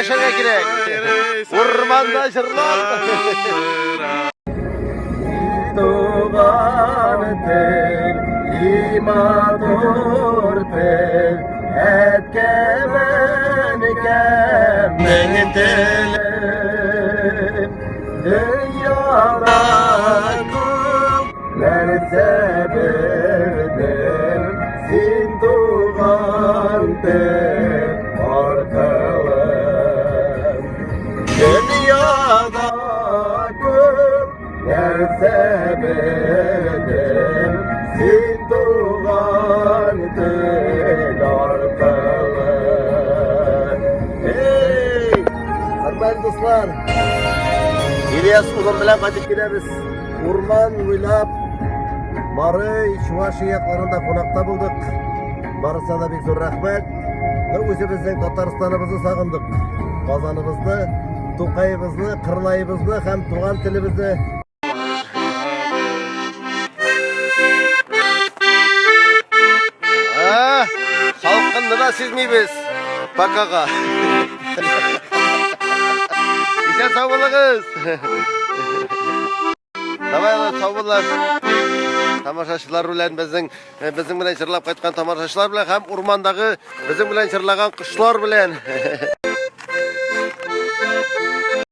яшәргә кирәк. Урманда җырлап. Туган тел, и матур тел, әткәм, әнкәмнең теле. Дөньяда күп нәрсә белдем, син туган тел аркылы. Дөньяда күп нәрсә белдем, син туган тел аркылы. Эй, хөрмәтле дуслар, Ильяс улым белән кайтып киләбез. Урман буйлап Марый, Чувашия якларында кунакта булдык. Барысына да бик зур рәхмәт. Ну, үзебезнең Татарстаныбызны сагындык. Казаныбызны, Тукаебызны, Кырлаебызны һәм туган телебезне. А, салкынны да сизмибез. Покага. Исән сау булыгыз. Давай, сау булыгыз. Тамашачылар белән безнең э, безнең белән җырлап кайткан тамашачылар белән һәм урмандагы безнең белән җырлаган кошлар белән.